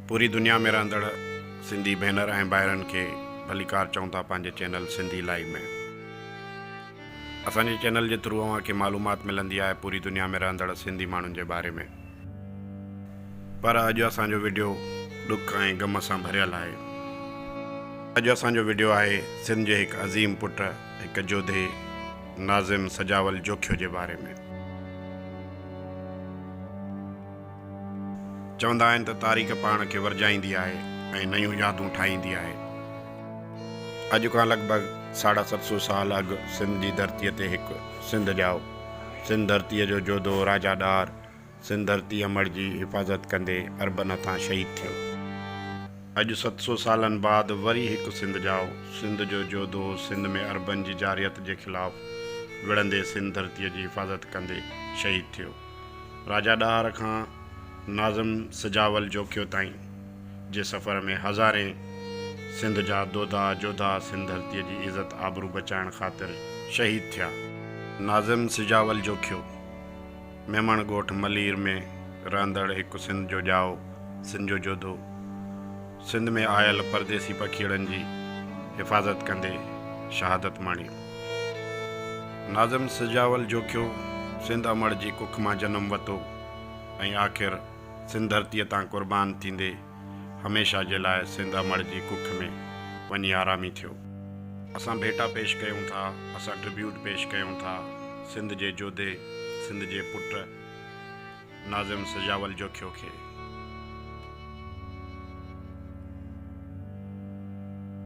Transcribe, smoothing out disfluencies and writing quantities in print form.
پوري دنيا ۾ رهندڙ سنڌي ڀينر ۽ ڀائرن کي ڀليڪار چئون ٿا پنهنجي چينل سنڌي لائيو ۾. اسان جي چينل جي ٿرو اوهان کي معلومات ملندي آهي پوري دنيا ۾ رهندڙ سنڌي ماڻهن جي باري ۾. پر اڄ اسان جو وڊيو ڏک ۽ غم سان ڀريل آهي. اڄ اسان جو وڊيو آهي سنڌ جي هڪ عظيم پٽ هڪ جوڌي ناظم سجاول جوکيو جي باري ۾. چوندا آهن ته تاريخ پاڻ کي ورجائيندي آهي ۽ نيون يادون ٺاهيندي آهي. اڄ کان لڳ ڀڳ ساڍا 700 سال اڳ سنڌ جي ڌرتيء تي هڪ سنڌ ڄائو. سنڌ ڌرتيء جو جوڌو راجا ڏاهر سنڌ ڌرتي امڙ جي حفاظت ڪندي عربن هٿان شهيد ٿيو. اڄ 700 سالن بعد وري هڪ سنڌ ڄائو. سنڌ جو جوڌو سنڌ ۾ عربن جي جارحيت جي خلاف وڙهندي سنڌ ڌرتيء جي حفاظت ڪندي شهيد ٿيو. راجا ڏاهر کان ناظم سجاول جوکيو تائين جي سفر ۾ هزارين سنڌ جا دودا جوڌا سنڌ ڌرتيء جي عزت آبرو بچائڻ خاطر شهيد ٿيا. ناظم سجاول جوکيو ميمڻ ڳوٺ ملير ۾ رهندڙ هڪ سنڌ جو ڄائو سنڌ جو جوڌو سنڌ ۾ آيل پرديسي پکيئڙن جي حفاظت ڪندي شهادت ماڻي. ناظم سجاول جوکيو سنڌ امڙ جي ڪک مان جنم وتو ۽ آخر سنڌ ڌرتيء تان قربان ٿيندي هميشه جي لاء سنڌ امڙ جي ڪک ۾ وڃي آرامي ٿيو. اسان ڀيٽا پيش ڪيون ٿا، اسان ٽربيوٽ پيش ڪيون ٿا سنڌ جي جوڌي، سنڌ جي پٽ ناظم سجاول جوکيو کي.